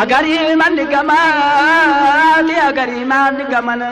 Agarii manni gamaati agarii manni gamana.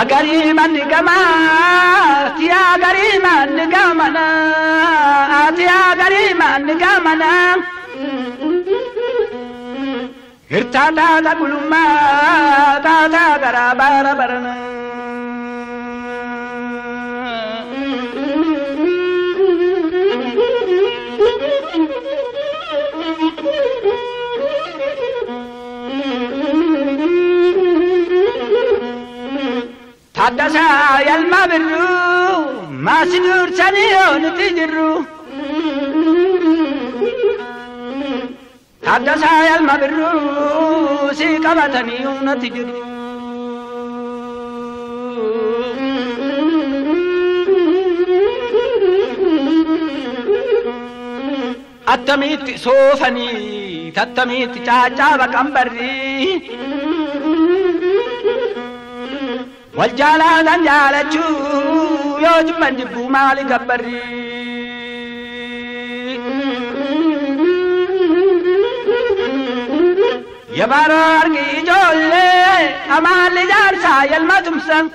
Agarii manni gamaati agarii manni gamana ati agarii manni gamana. Hirtaa taata gulummaa taata garaa bara barana. Taaddasaa yalma birruu maasi dursanii yoo nuti jirru. Taaddasaa yalma birruu si qabatanii yoo nuti jirru. Attamitti soofanii tattamitti caaccaaba qambarrii. Wal jaalatan jaalachuu yoo jibban jibbuu maali gabbarri. Yabaaroo argi ijoollee amaalli jaarsaa yalma tumsan.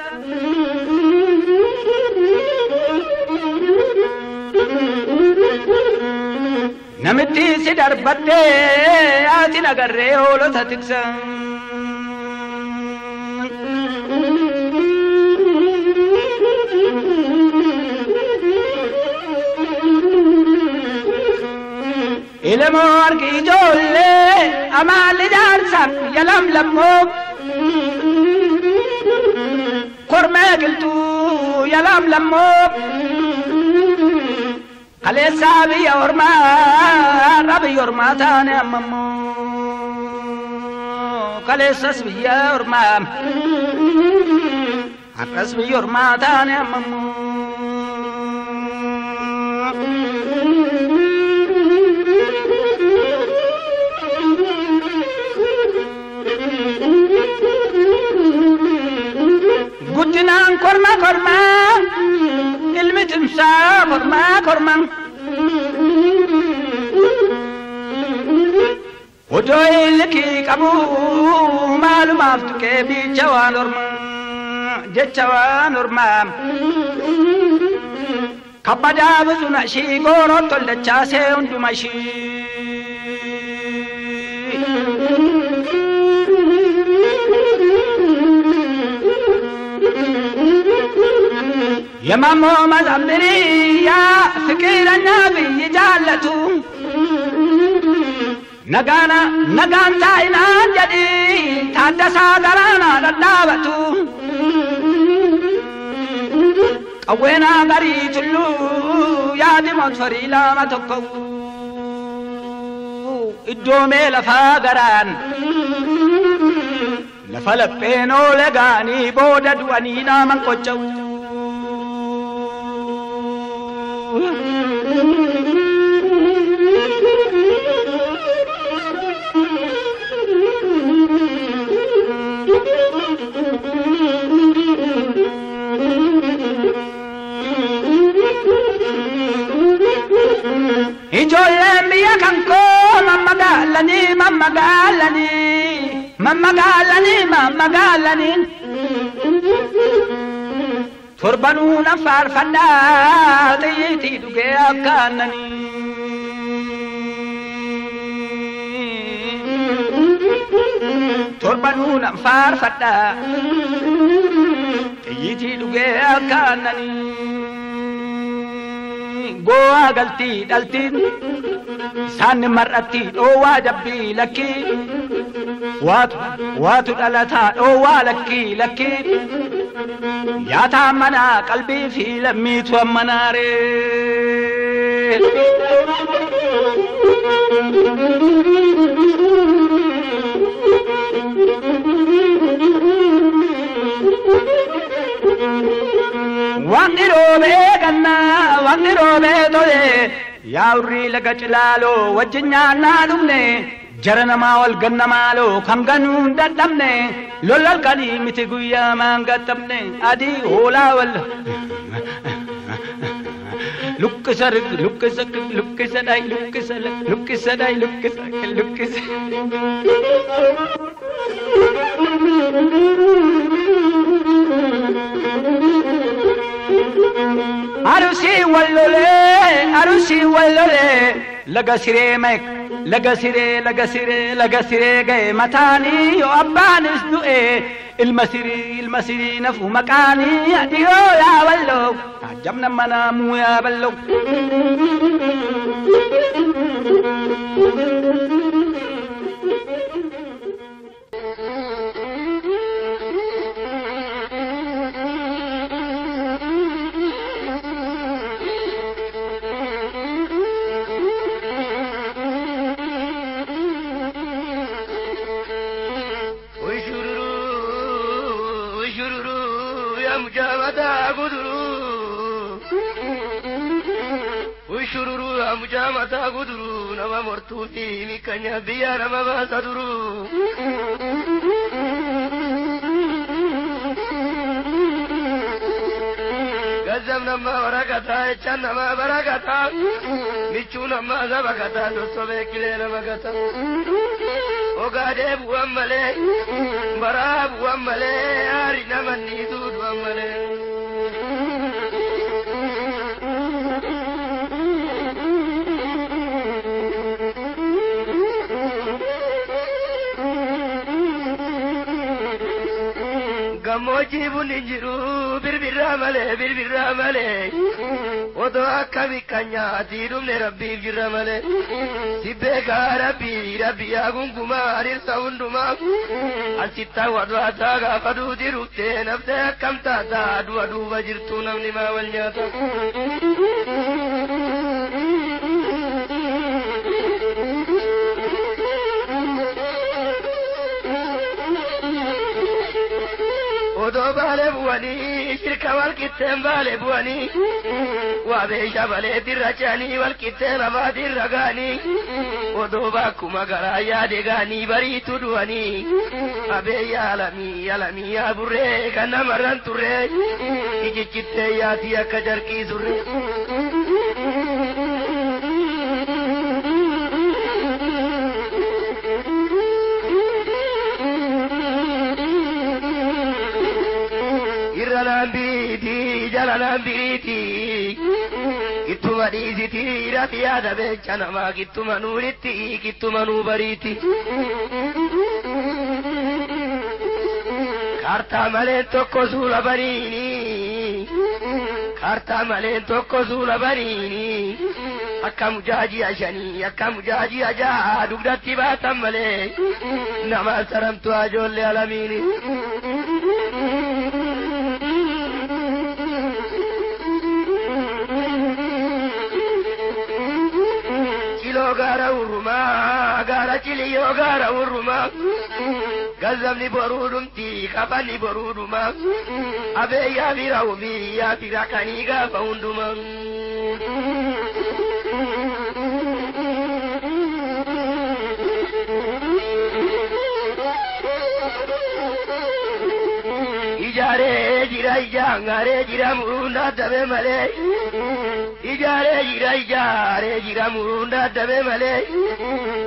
Namitti si darbattee ati nagarree hoolota tiksan. Ilmoo argi ijoollee amaalli jaarsan yalamlammoo kormee qilxuu yalamlammoo kaleessaa biyya ormaa har'a biyya ormaa taane ammammoo kaleessas biyya ormaa har'as biyya ormaa taane ammammoo. Guddinaan korma korma ilmi timsaa korma korma. Odoo ilkii qabu maalumaaf tuqee bicha waan orma jecha waan orma. Kabbadaa buzuna ishii gooroo toldachaasee hunduma ishii. Yemammoo mazambiriyaa fiqiranya biyyi jaallatu. Nagaana nagaan taa'inaan jedhii Taaddasaa garaanaa dhadhaabatu. Qawweenaa garii tulluu yaadi moonsorii lama tokko. Iddoo mee lafaa garaan lafa lapheen oole gaanii booda du'anii naaman qocca'u. Ijoolleen biyya kan koo mammagaalanii mammagaalanii mammagaalanii mammagaalanii torbanuu nan faarfadhaa xiyyiitii dhugee akka aannanii. Torbanuu nan faarfadhaa xiyyiitii dhugee akka aannanii. Go'aa galtii dhaltiin isaan mar'atti dhoowwaa jabbii lakkii waatu waatu dhalataa dhoowwaa lakkii lakkii yaataa manaa qalbii fi lammiitu ammanaaree. Wanni roobee gannaa wanni roobee tolee yaa urrii laga cilaaloo wajjin nyaannaa dhumne Jara namaa wal ganna maaloo kan ganuu hin dadhabne lollal kanii miti guyyaa maan gattabne adii hoolaa wal luqqisa rig luqqisa luqqisa dhay luqqisa luqqisa dhay luqqisa luqqisa. Arusii wallolee arusii wallolee laga siree mek laga siree laga siree laga siree ga'e mataanii yoo abbaanis du'e ilma sirii nafu maqaanii adiyoo yaa walloo taajjabna manaamuu yaa balloo. Mujamata guduru nama mortuu fi mikkanya biyya nama baasa duru. Gazam nama waraqataa jechaan nama baraqataa michuu nama sabaqataa sossobee kilee nama gata. Ogaadee bu'an malee baraa bu'an malee aari nama niituu du'an malee. Gammoojjii bunni jiru birbirraa malee birbirraa malee otoo akka biqqanyaatii dhumne rabbiif jirra malee si beekaa rabbii rabbii yaa gungumaa hariirsa hundumaa asitti hawwatu gaafa duuti dhuftee naftee akkam taataa du'a duuba jirtu namni maa wal nyaata. Odoo baale bu'anii shirka wal qixxeen baale bu'anii waa beesha balee dirra ce'anii wal qixxee lafaa dirra ga'anii odoo bakkuma garaa yaade ga'anii bariitu du'anii abee yaalamii yaalamii yaa burree kan namarran turree ijijjittee yaatii akka jarqii surree. Irra jalalaan biriiti ittuma dhiisiti rafi yaada beecha namaa kittuma nuuritti kittuma nuu bariiti. Kaartaa maleen tokko suula bariini kaartaa maleen tokko suula bariini akka mujaajii ashanii akka mujaajii ajaa dugdatti baatan malee nama saramtu ajoollee alamiini. Gaara urrumaa gaara ciliyoo gaara urrumaa gazzabni boruu dhumti kafanni boruu dhumaa abeeyyaa fira umiyyaa fira kanii gaafa hundumaa. Ijaaree jira ijaangaree jira muruun dadhabee malee ijaaree jira ijaaree jira muruun dadhabee malee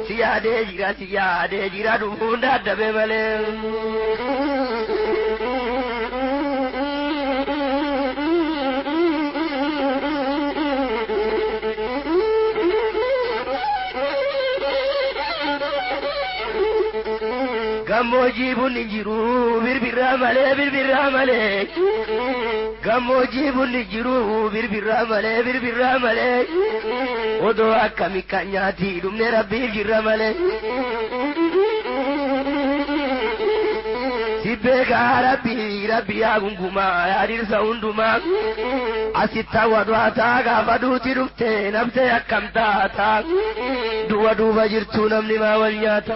si yaadee jira si yaadee jira dhufuun dadhabee malee. Gammoojjii bunni jiru birbirraa malee birbirraa malee gammoojjii bunni jiru birbirraa malee birbirraa malee odoo akkami kan nyaatii dhumne rabbiif jirra malee. Si beekaa rabbii rabbii yaa gungumaa yaa dhirsa hundumaa asitti hawwatu haataa gaafa duuti dhuftee namtee akkam taataa du'a duuba jirtu namni maa wal nyaata.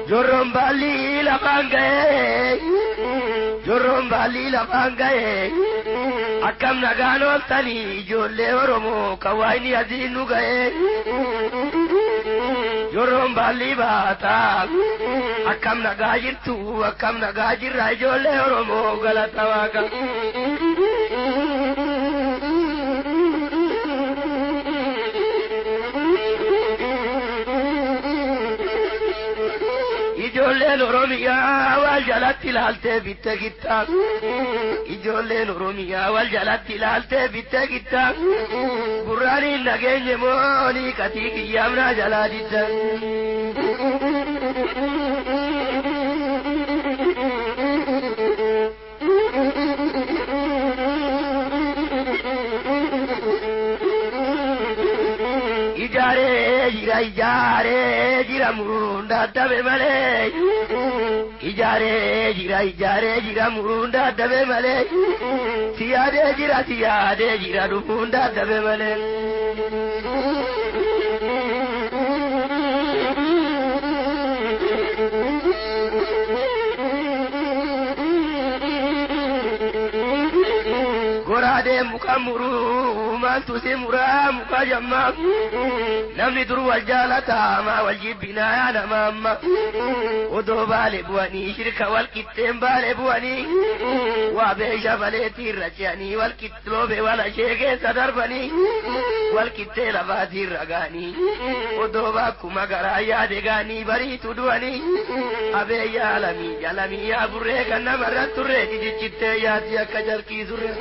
Jorroon baalli lafaan ga'ee Jorroon baallii lafaan ga'e akkam nagaan ooltanii ijoollee Oromoo kan waayini asiin nu ga'e. Jorroon baallii baataa akkam nagaa jirtu akkam nagaa jirra ijoollee Oromoo galata waaqa. Ijoolleen Oromiyaa wal jalatti ilaaltee bitte gittaa. Ijoolleen Oromiyaa wal jalatti ilaaltee bitte gittaa. Gurraaniin nageenye moonii katii kiyyaamnaa jalaa didda. Ijaaree jira ijaaree jira muruun dadhabe malee. Ijaaree jira ijaaree jira muruun dadhabe malee. Siyaadee jira siyaadee jira dhufuun dadhabe malee. Goraadee muka muruu maaltu si muraa muka jammaa namni dur wal jaalataa maa wal jibbinaa yaa nama amma odoo baale bu'anii shirka wal qixxeen baale bu'anii waa beesha baleetii irra ce'anii wal qixxoobe wal ashee keessa darbanii wal qixxee lafaatii irra ga'anii odoo bakkuma garaa yaade ga'anii bariitu du'anii abee yaalamii jalamii yaa burree kan namarra turree jijjittee yaati akka jalqii surre.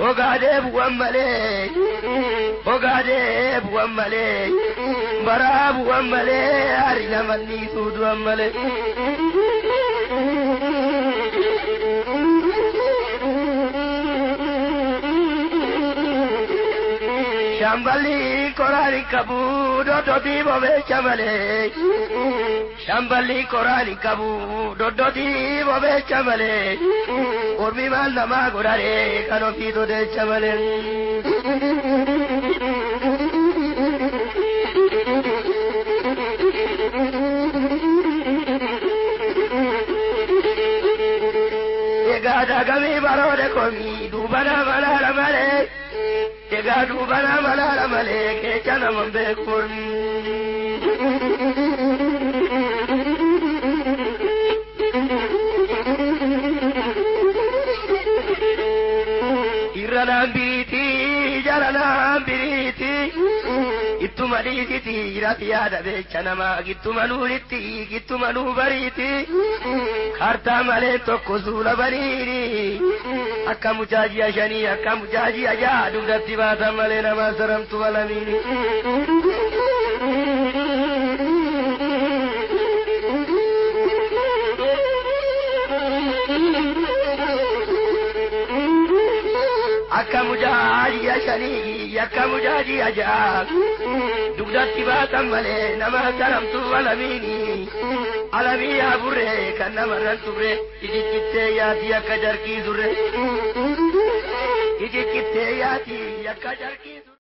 Ogaadee bu'an malee, ogaadee bu'an malee, baraa bu'an malee, hari namanni suudu'an malee. Shamballi koraani qabu doddotii bobeecha malee. Shamballi koraani qabu doddotii bobeecha malee. Ormi maal namaa godhare kan ofii todeecha malee. Egaa dagamii baroode komii duuba nama laala malee. Egaa duuba nama laala malee keessa nama beekuun. Irra naan biriitii jala naan biriitii ittuma dhiisitii rafi yaada beecha namaa gittuma nuulitti gittuma nuu bariitii kaartaa malee tokko suula baniini akka mucaa ji'a shanii akka mucaa ji'a ja'a dugdatti baatan malee namaa saramtu balamiini. Akka mucaa ji'a shanii akka mucaa ji'a ja'a dugdatti baatan malee nama saramtu alamiini alamii yaa burree kan namarran turre ijijjittee yaati akka jarkii surre ijijjittee yaati akka jarkii.